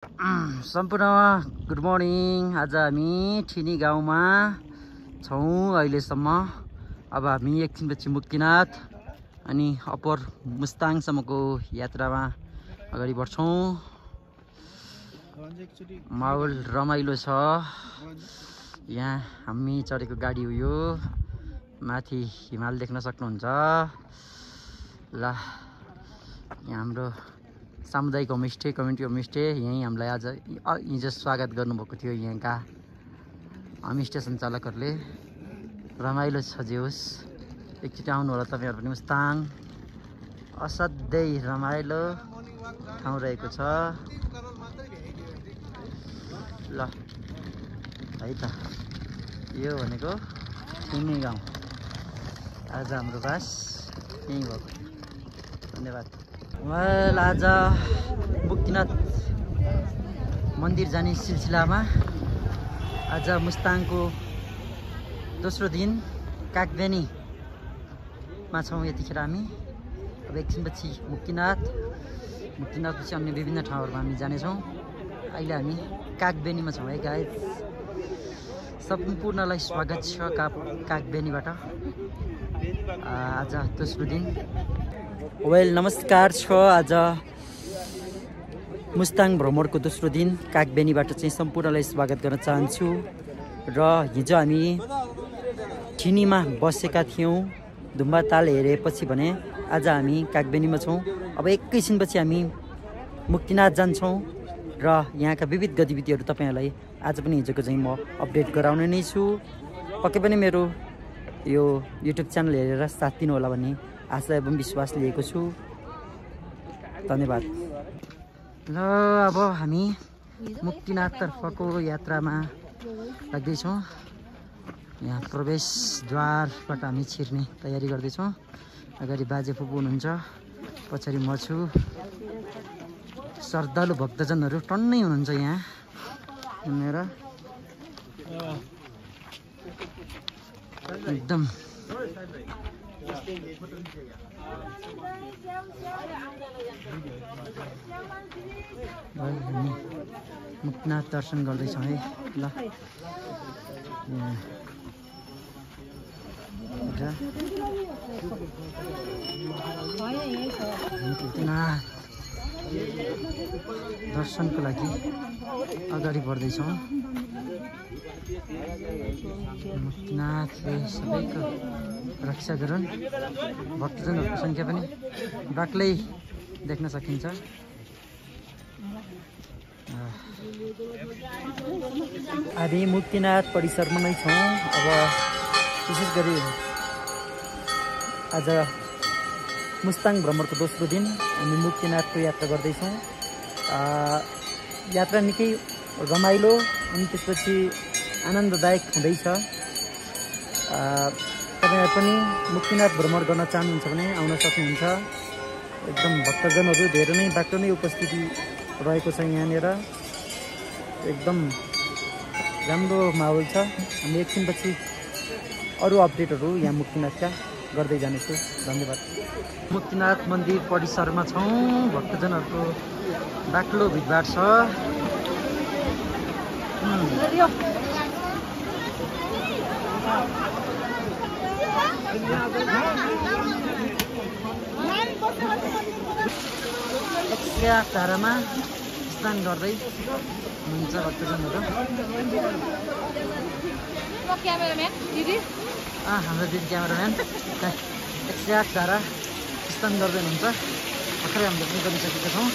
सम्पूर्ण good morning. आज हामी ठिनी गाउँमा छौँ अहिलेसम्म। अब हामी एकछिनपछि मुक्तिनाथ अनि अप्पर मुस्ताङसम्मको यात्रामा अगाडि बढ्छौँ। माहौल रमाइलो छ। यहाँ हामी चढेको गाडी हो यो। माथि हिमाल देख्न सक्नुहुन्छ। ल यहाँ हाम्रो सामुदायिक होमस्टे, कम्युनिटी होमस्टे, यहीँ हामीलाई आज हिजो स्वागत गर्नुभएको थियो यहाँका होमस्टे सञ्चालकहरूले। रमाइलो छ जे होस्, एकचोटि आउनु होला तपाईँहरू पनि। मुस्ताङ असाध्यै रमाइलो ठाउँ रहेको छ। ल है त, यो भनेको ठिनी गाउँ। आज हाम्रो बास यहीँ भएको। धन्यवाद। आज मुक्तिनाथ मन्दिर जाने सिलसिलामा आज मुस्ताङको दोस्रो दिन कागबेनीमा छौँ यतिखेर हामी। अब एकछिनपछि मुक्तिनाथपछि अन्य विभिन्न ठाउँहरूमा हामी जानेछौँ। अहिले हामी कागबेनीमा छौँ है गाइस। सम्पूर्णलाई स्वागत छ कागबेनीबाट। आज दोस्रो दिन। वेल नमस्कार छ। आज मुस्ताङ भ्रमणको दोस्रो दिन कागबेनीबाट चाहिँ सम्पूर्णलाई स्वागत गर्न चाहन्छु। र हिजो हामी ठिनीमा बसेका थियौँ, धुम्बा ताल हेरेपछि भने आज हामी कागबेनीमा छौँ। अब एकैछिनपछि हामी मुक्तिनाथ जान्छौँ र यहाँका विविध गतिविधिहरू तपाईँहरूलाई आज पनि हिजोको चाहिँ म अपडेट गराउने नै छु। पक्कै पनि मेरो यो युट्युब च्यानल हेरेर साथ दिनु होला भन्ने आशा एवं विश्वास लिएको छु। धन्यवाद। ल अब हामी मुक्तिनाथतर्फको यात्रामा लाग्दैछौँ। यहाँ प्रवेशद्वारबाट हामी छिर्ने तयारी गर्दैछौँ। अगाडि बाजे फुपू हुनुहुन्छ, पछाडि म छु। श्रद्धालु भक्तजनहरू टन्नै हुनुहुन्छ यहाँ घुमेर। एकदम हामी मुक्तिनाथ दर्शन गर्दैछौँ है। ल मुक्तिनाथ दर्शनको लागि अगाडि बढ्दैछौँ। मुक्तिनाथले सबैको रक्षा गरून्। भक्तजनहरूको सङ्ख्या पनि बाक्लै देख्न सकिन्छ। हामी मुक्तिनाथ परिसरमा नै छौँ। अब विशेष गरी आज मुस्ताङ भ्रमणको दोस्रो दिन हामी मुक्तिनाथको यात्रा गर्दैछौँ। यात्रा निकै रमाइलो अनि त्यसपछि आनन्ददायक हुँदैछ। तपाईँहरू पनि मुक्तिनाथ भ्रमण गर्न चाहनुहुन्छ भने आउन सक्नुहुन्छ। एकदम भक्तजनहरू धेरै नै बाक्लो नै उपस्थिति रहेको छ यहाँनिर। एकदम राम्रो माहौल छ। हामी एकछिनपछि अरू अपडेटहरू यहाँ मुक्तिनाथका गर्दै जानेछु। धन्यवाद। मुक्तिनाथ मन्दिर परिसरमा छौँ। भक्तजनहरूको बाक्लो भिडभाड छ। धारामा स्नान गर्दै हुनुहुन्छ भक्तजनहरू। हाम्रो दिदी क्यामेराम्यान 108 धारा स्नान गर्दै हुनुहुन्छ। भर्खरै हामीले पनि गरिसकेका छौँ।